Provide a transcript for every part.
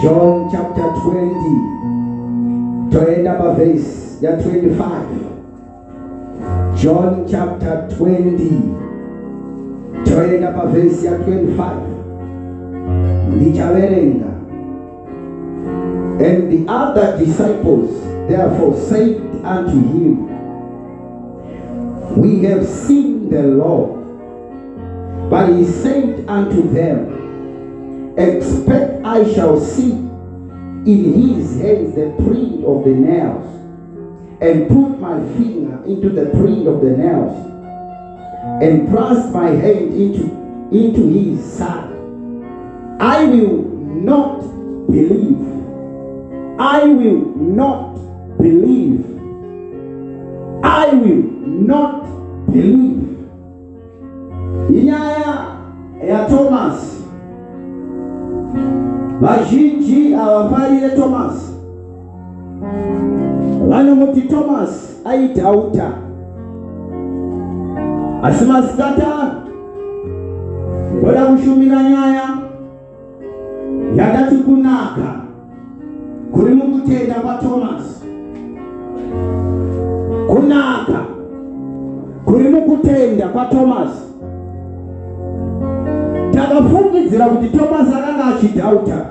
John chapter 20, toenda pavhesi ya25. John chapter 20, toenda pavhesi ya25. Ndichaverenga. And the other disciples therefore said unto him, We have seen the Lord. But he said unto them, Except I shall see in his hands the print of the nails, and put my finger into the print of the nails, and thrust my hand into his side, I will not believe. I will not believe. I will not believe. Inyaya yaThomas. Vazhinji havafarire Thomas, vanomuti Thomas aidoubta, asi masikatano ndoda kushumira nyaya yakati kunaka kuri mukutenda kwaThomas, kunaka kuri mukutenda kwaThomas. Takafungidzira kuti Thomas akanga achidoubta,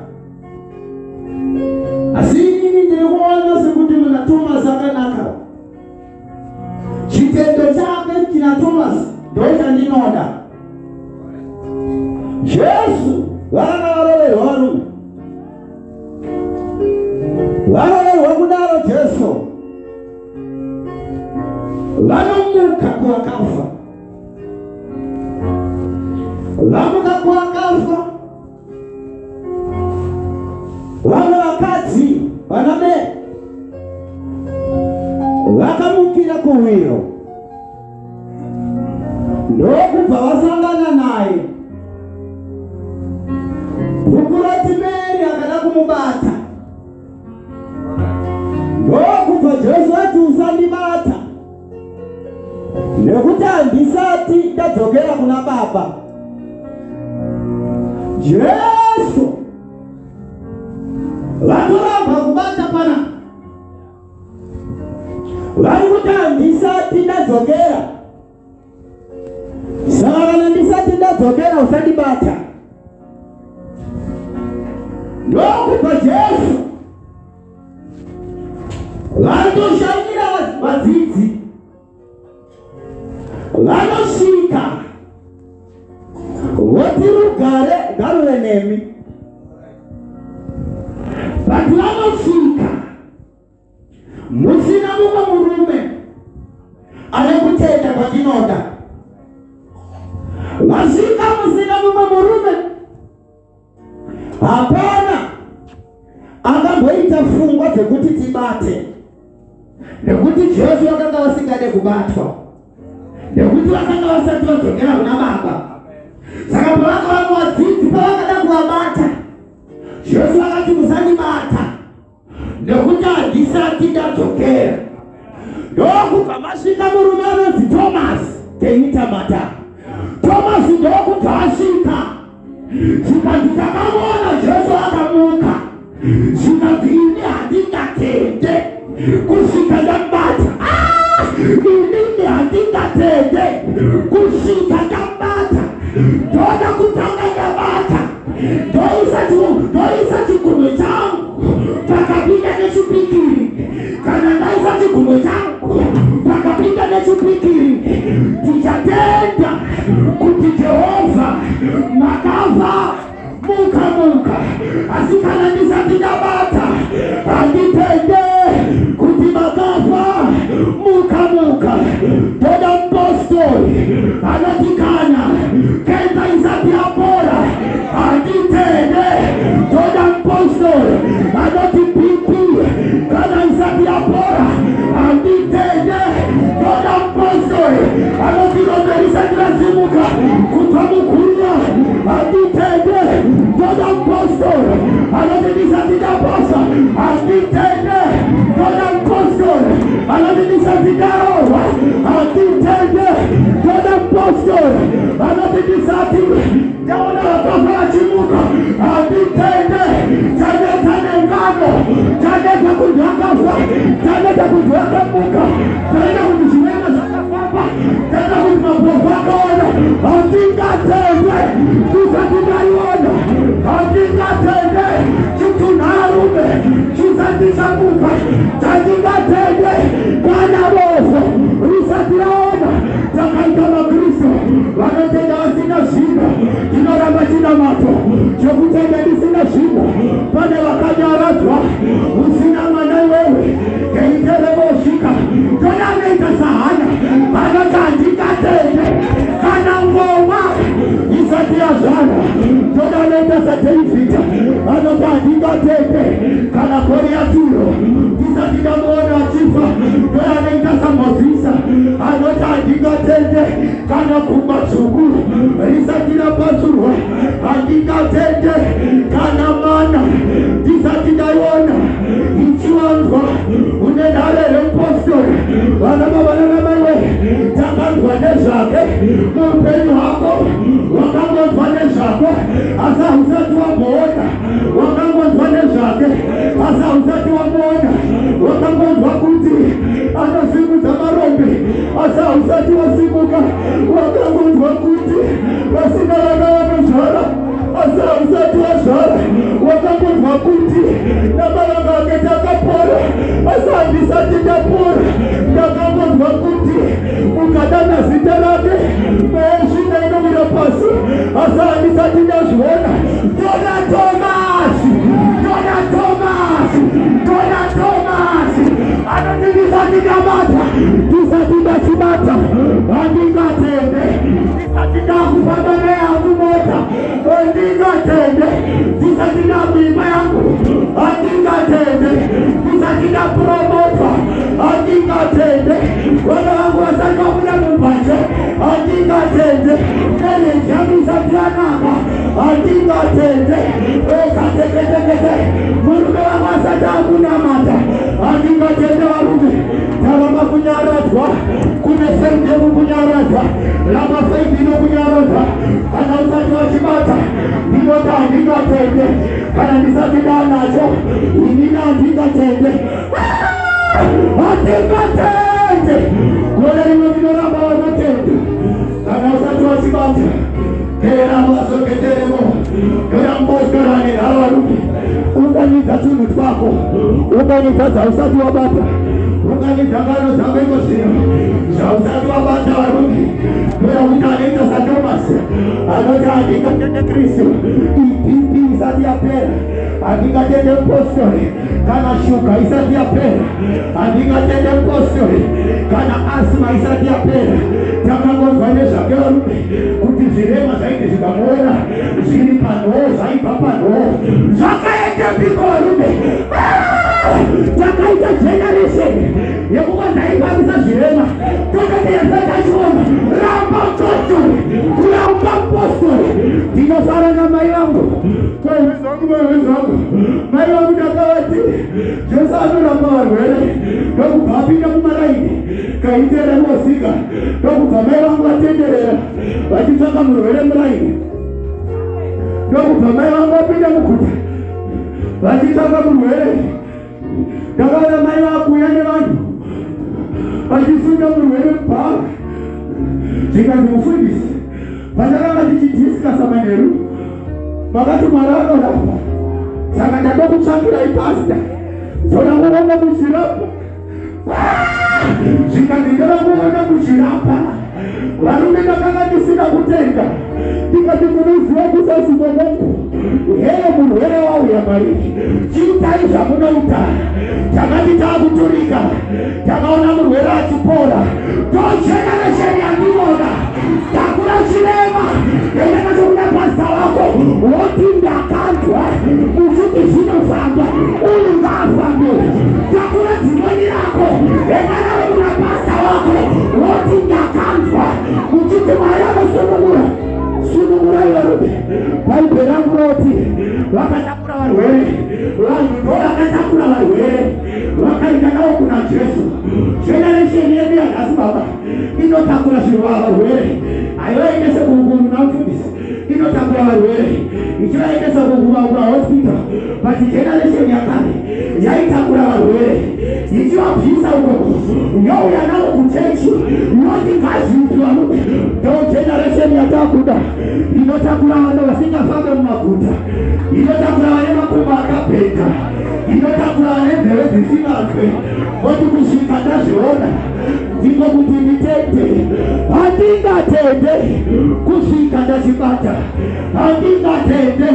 asi inini ndiri kuona sekuti muna Thomas akanaka. Chitendo chake china Thomas ndo chandinoda. Jesu vakanga varoverwa, varume, varoverwa kudaro, Jesu vanomuka kuvakafa. Vamuka kuvakafa, vamwe vakadzi vana Mary vakamukira kuhwiro, ndokubva vasangana naye. Bhuku rati Mary akada kumubata, ndokubva Jesu ati, "Usandibata, nekuti handisati ndadzokera kuna Baba." Jesu vatoramba kubata pana vari kuti, "Handisati ndadzokera, saka kana ndisati ndadzokera, usandibata." Ndokubva Jesu vatoshanyira vadzidzi, vanosvika voti, "Rugare ngaruve nemi." But vanosvika musina mumwe murume ane kutenda kwatinoda. Vasvika musina mumwe murume, hapana akamboita pfungwa dzekuti tibate, nekuti Jesu vakanga vasingade kubatwa, nekuti vakanga vasati vadzokera kuna Baba. Saka pavanga vamwe vadzidzi pavakada kuvabata, Jesu akati, "Musandibata, nekuti handisati ndadzokera." Ndokubva masvika murume anonzi Thomas Keitamata. Thomas ndokubva asvika, zvikanzi, "Takamuona Jesu akamuka." Zvikanzi, "Ini handingatende kusvika ndamubata. Ah! Inini handingatende kusvika ndamubata. Ndoda kutanga ndabata, ndoisa chigunwe changu pakapinda nechipikiri. Kana ndaisa chigunwe changu pakapinda nechipikiri, tichatenda kuti Jehovha makafa muka muka. Asi kana ndisati ndabata, handitende kuti makafa muka muka." Toda mupostori anoti, "Kana kenza isati yapora, handitende." Toda mupostori anoti, "BP kana isati yapora, handitende." Toda mupostori anoti, "Rombe risati rasimuka kubva muguruva, handitende." Toda mupostori anoti, "Ndisati ndapora." vakafa, taneta kuti vakamuka, taneta kuti zvirema zvakafamba, taneta kuti mapofu akaona. Hatingatende tisati taiona, hatingatende chitunharume chisati chamuka, tatingatende kana bofu risati raona. Takaita maKristu vanotenda vasina zvinhu. Tinoramba chinamato chokutenda ndisina zvinhu. Pane vakanyaradzwa usina mwana iwewe keiterevosvika toda anoita sahana vanoti handingatende kana ngoma isati yazvara. Toda anoita saDhavhidha anoti handingatende kana Goriyatiro ndisati ndamuona achifa. Toda anoita saMozisa anoti handingatende kana gungwa dzvuku risati rapatsurwa, handingatende kana mana ndisati ndaiona ichiwanzwa. Une nhare remupostori, vana baba nanamaiwe, takanzwa nezvake muupenyu hwako, wakangonzwa nezvako asi hausati wamboona. Wakangonzwa nezvake asi hausati wamuona. Wakangonzwa kuti anosimudza marombe asi hausati wasimuka. Wakangonzwa kuti vasina vana vanozvara asi hausati wazvara. Wakangonzwa kuti namavanga ake takapora asi handisati ndapora. Ndakangonzwa kuti ukadana zita rake meesvina inowira pasi asi handisati ndazviona. Tona Tomasi, tona Tomasi, tona Tomasi anoti ndisati ndabata, ndisati ndachibata, handingatende. Ndisati ndakufamba neyangu mota, handingatende. Ndisati ndakuimba yangu, handingatende. Ndisati ndapromotwa, handingatende. Vana vangu vasati vabuda mubhaje, handingatende. Marriage yangu isati yanaka, handingatende. Ekateketekete murume vangu asati akunamata, handingatende. Varume, taramba kunyaradzwa, kune faith yekukunyaradzwa. Ramba faith inokunyaradza kana usati wachibata. Ndinoti handingatende kana ndisati ndanacho inini, handingatende, handingatende. Gore rimwe ndinoramba vanotenda kana usati wachibata. Keramasoketeremo kerambotorane nhararume, unganidza tunhu twako, unganidza dzausati wabata, unganidza ngano dzako iko zvino zvausati wabata. Varume, toya kuti anoita saTomasi anoti handingatende Kristu iBP isati yapera, handingatende mupostori kana shuga isati yapera, handingatende mupostori kana asthma isati yapera. Takangonzwa nezvake, varume, kuti zvirema zvaiti zvikamuona zviri panhoo zvaibva panhoo zvakaendepiko? Varume, takaita generation yekuva ndaifambisa zvirema tokateyasa tachiona. Ramba postori, ramba postori. Ndinofara namai vangu, mai vangu, mai vangu, mai vangu. Ndakavati Jesu anorapa varwere, ndokubva apinda mumaraini kaitera mosika, ndokubva mai vangu vatenderera vachitsvaka murwere muraini, ndokubva mai vangu vapinda muguta vachitsvaka murwere. Ndakaona mai vakuuya nevanhu vachisunda murwere mubhanga. Zvikanzi, "Mufundisi, patakanga tichidiscussa manheru makati Mwari anorapa, saka ndadokutsvakirai pastor, ndoda kuona muchirapa." Zvikanzi, "Ndoda kuona muchirapa." Varume, ndakanga ndisina kutenda. Ndikati, "Munoziva kusasimo mungu heyo murwere wauya, Mwari chiitai zvamunoita." Takati taakuturika, takaona murwere achipora. Togeneration yandinoona, takura chirema, enda nacho kuna pastor wako, woti, "Ndakanzwa uchiti zvinofamba, uyu ngaafambe." Takura dhimoni rako, enda naro kuna pastor wako, woti, "Ndakanzwa uchiti Mwari anosunungura, sunungurai." Varume, Bhaibheri rangu roti vakatakura varwere, vanhu ndo vakatakura varwere vakaenda navo kuna Jesu. Generation yedu yanhasi, baba, inotakura varwere, haivaendese kuna mufundisi, inotakura varwere ichivaendesa kumahospital, but generation yakare yaitakura varwere. Ichivabvisa uko youya navo kuchechi, yoti ngazvipi varume. Ndo generation yatakuda, inotakura vanhu vasingafambe mumaguta, inotakura vane makumbo akabhenda, inotakura vane nzeve dzisinganzwe. Oti kusvika ndazviona ndiko kuti nditende. Handingatende kusvika ndachibata, handingatende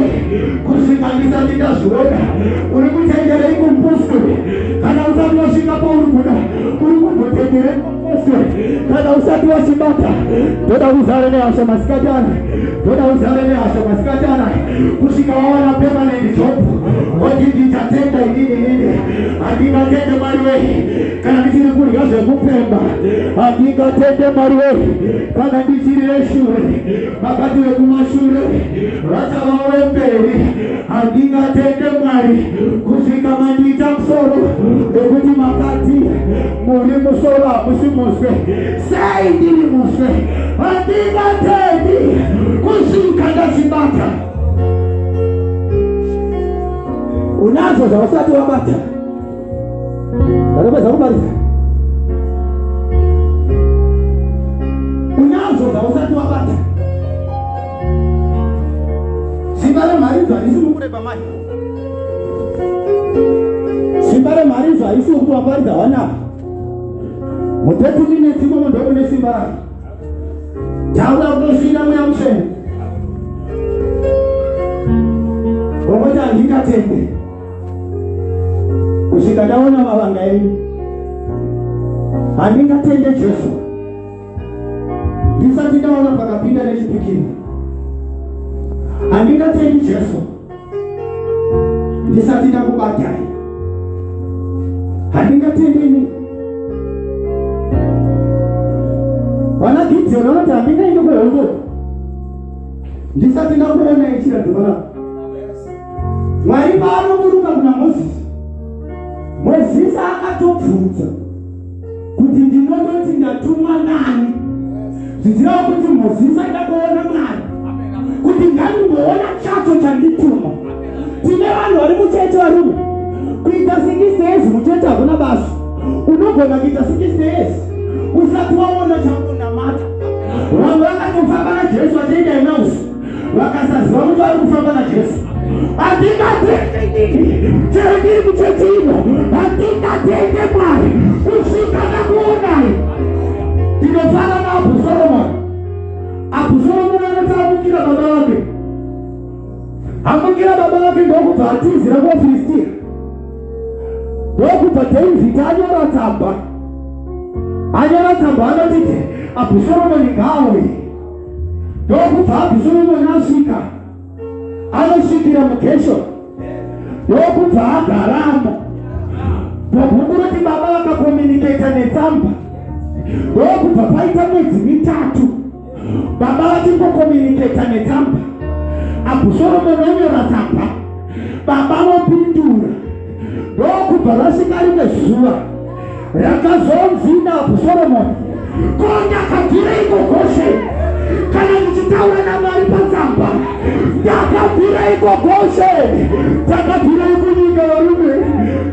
kusvika ndisati ndazviona. Uri kutenderei kumuswe kana usati wasvika pauri kuda? Uri kumbotenderei kumuswe kana usati wachibata? Ndoda uzare nehasha masikati ana, ndoda uzare nehasha masikati ana kusvika wawana permanent job. Oti ndichatenda inini, inini handingatende Mwari wei kana ndichiri kudya zvekupemba, handingatende Mwari wei kana ndichiri veshure, vakati vekumashure vachava vemberi. Handingatende Mwari kusvika mandiita musoro, nekuti makati muri musoro, hamusi muswe. Sei ndiri muswe? Handingatendi kusvika ndachibata. Unazvo zvausati wabata. Ndakapedza kuparidza. Unazvo zvausati wabata. Simba remharidzo harisi mukureba mai. Simba remharidzo harisi mukuti waparidza wanapa. Mu30 minutes imomo ndomune simba rako. Taura kutosvina Mweya Mutsvene. Wongoti handingatende kusvika ndaona mavanga enyu. Handingatende Jesu ndisati ndaona pakapinda nechipikiri. Handingatendi Jesu ndisati ndakubatai. Handingatendini. Vana Gideon vanoti handingaendi kuhondo ndisati ndakuona ichiratidzo panapa. Mwari paanoburuka kuna Mozisi, Mozisi akatobvunza kuti ndinondoti ndatumwa nani, zvichireva kuti Mozisi aida kuona Mwari, kuti ngandimboona chacho chandituma. Tine vanhu vari mucheche varume, kuita 60 years mucheche hakuna basa. Unogona kuita 60 years usati waona chaunonamata. Vamwe vakatofamba naJesu vachienda Emausi, vakasaziva kuti vari kufamba naJesu. Handingatende inini, chero ndiri muchechi ino, handingatende Mwari kusvika ndakuonai. Ndinofara naAbhusoromoni. Abhusoromoni anoti amukira baba vake, amukira baba vake, ndokubva atizira kuvaFiristia. Ndokubva David anyora tsamba, anyora tsamba, anotiti Abhusoromoni ngaauye. Ndokubva Abhusoromoni asvika, anosvikira muGeshon, ndokubva agaramo. Bhuku roti baba vakakominiketa netsamba, ndokubva paita mwedzi 3 baba vachingokominiketa netsamba. Abhusoromoni onyora tsamba, baba vopindura. Ndokubva vasvika rimwe zuva rakazonzi naAbhusoromoni, ko ndakabvireiko Gosheni kana ndichitaura naMwari patsamba? Ndakabvireiko Gosheni? Takabvirei kunyika varume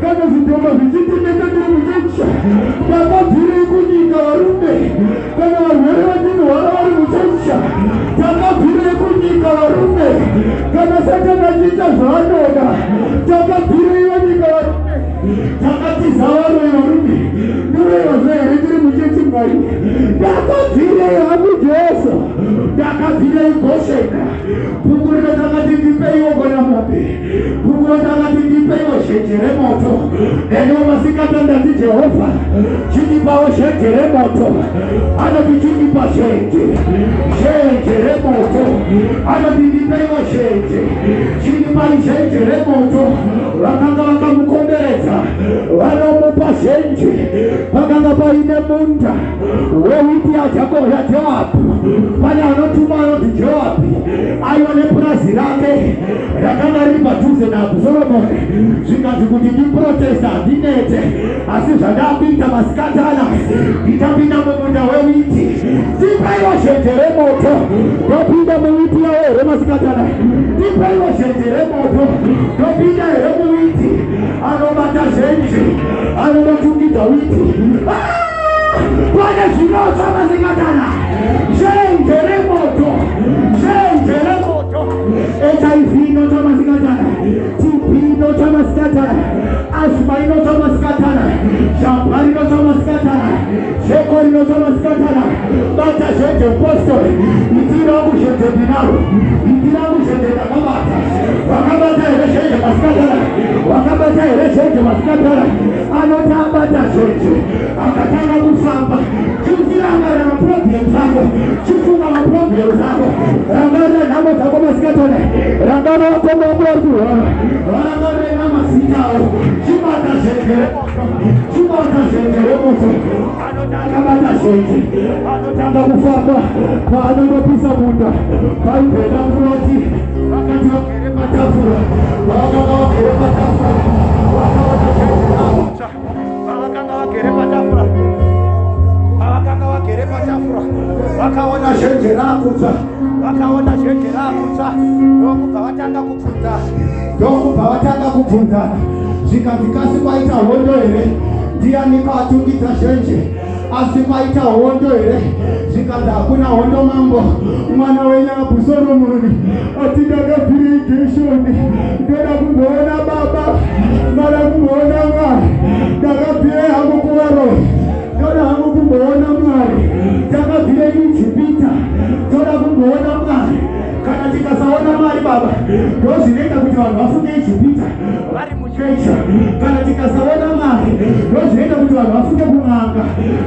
kana zvidhoma zvichitineta ndiri muchechi? Takabvirei kunyika varume kana varwere vachinorwara vari muchechi? Takabvirei kunyika varume kana Satani achiita zvaanoda? Takabvirei vanyika varume? Takatiza varoyi varume. Ndoroiwa here ndiri muchechi? Mwari, ndakabvirei hangu Jesu? Ndakabvirei Goshena? Punguriro takati ndipeiwo gona mombe, punguro takati ndipeiwo zhenje remoto. Neniwo masikata ndati, Jehovha, chindipawo zhenje remoto. Anoti chindipa zhenje, zhenje remoto. Anoti ndipeiwo zhenje, chindipai zhenje remoto. Vakanga vakamukomberedza vanomupa zhenje. Pakanga paine munda wewiti yaJoabhu. Pane anotuma anoti Joabhi aiva nepurazi rake rakanga riri padhuze naAbhusoromoni. Zvikanzi kuti ndiprotesta handinete, asi zvandakuita masikatana, ndichapinda mumunda wewiti. Ndipaiwo zhenje remoto, ndopinda muwiti yawo here masikatana? Ndipaiwo zhenje remoto, ndopinda here muwiti? Anobata zhenje, anonotungira. Zvinotsva masikatana, zhenje remoto, zhenje remoto. HIV inotsva masikatana, TB inotsva masikatana, asthma inotsva masikatana, zhamba rinotsva masikatana, jeko rinotsva masikatana. Bata zhenje, postori, iti rangu zhenje ndinaro, iti rangu zhenje ndakabata. Wakabata here zhenje masikatana? Wakabata here zhenje masikatana? Anoti abata zhenje, akatanga kufamba. Chirangarira maproblems ako, chifunga maproblems ako, rangarira nhamo dzako masikatana, rangarira vakoma vako vari kurwara, varangarire namazita avo. Chibata zhenje remoto, chibata zhenje remoto. Anoti akabata zhenje, anotanga kufamba. Paanondopisa munda, Bhaibheri rangu vakati vagere patafura, pavakanga vagere patafura, vakaona zhenje rakutsva. Pavakanga vagere patafura, pavakanga vagere patafura, vakaona zhenje rakutsva, vakaona zhenje rakutsva, ndokubva vatanga kubvunzana, ndokubva vatanga kubvunzana. Zvikanzi, kasi kwaita hondo here? Ndianiko atungidza zhenje? Asi kwaita hondo here? Zvikanzi, hakuna hondo, mambo. Mwana wenyu Abhusoromoni ati, ndakabvire Geshoni, ndoda kumboona baba, ndoda kumboona Mwari. Ndakabvire hangu kuvaroi, ndoda hangu kumboona Mwari. Takabvire Ijipita, toda kumboona Mwari. Kana tikasaona Mwari, baba, ndo zvinoita kuti vanhu vafunge Ijipita vari muchechi. Kana tikasaona Mwari, ndo zvinoita kuti vanhu vafunge kun'anga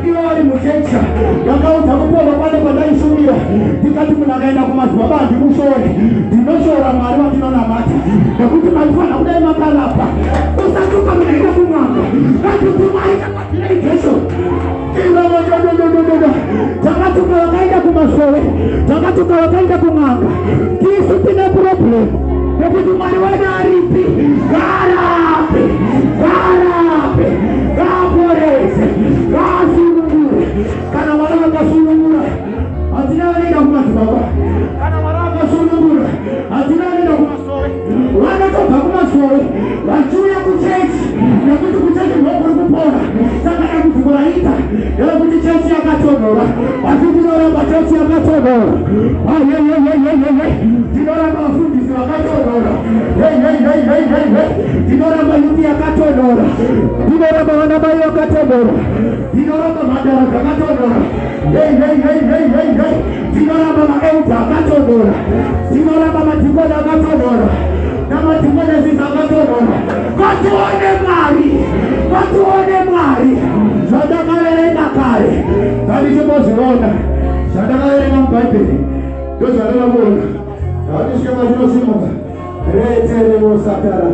ivo vari muchechi. Ndakaudza mukoma pane pandaishumira, ndikati munhu akaenda kumadzibaba handimushore, ndinoshora Mwari wandinonamata, nekuti maifanira kudai makarapa. Usatuka munhu aenda kun'anga, ngatuti Mwari takabvira Igeshoni. Takatuka vakaenda kumasowe, takatuka vakaenda kun'anga. Tisu tine problem nekuti Mwari wedu aripi? Ngaarape, ngaarape, ngaaporese, ngaasunungure. Kana Mwari vakasunungura, hatina vanoenda kumadzibaba. Kana Mwari vakasunungura, hatina vanoenda kumasowe. Vanotobva kumasowe vachiuya kuchechi, nekuti kuchechi ndokuri kupora. Saka dambudziko raita nderekuti chechi yakatonhora, asi ndinoramba chechi yakatonhora. Ayeyeyeyeyeye, ndinoramba vafundisi vakatonhora. Heyeyeyeyeye, ndinoramba youth yakatonhora, ndinoramba vana mai vakatonhora, ndinoramba mhandara dzakatonhora. Heyeyeyeyeyey, ndinoramba maelder akatonhora, ndinoramba madhikoni akatonhora namadhikonesisi akatonhora. Ngatione Mwari, ngatione Mwari. Zvandakaverenga kare ngandichimbozviona. Zvandakaverenga muBhaibheri ndozvandoda kuona. Ngatisvike patinosimuka reterevosatara.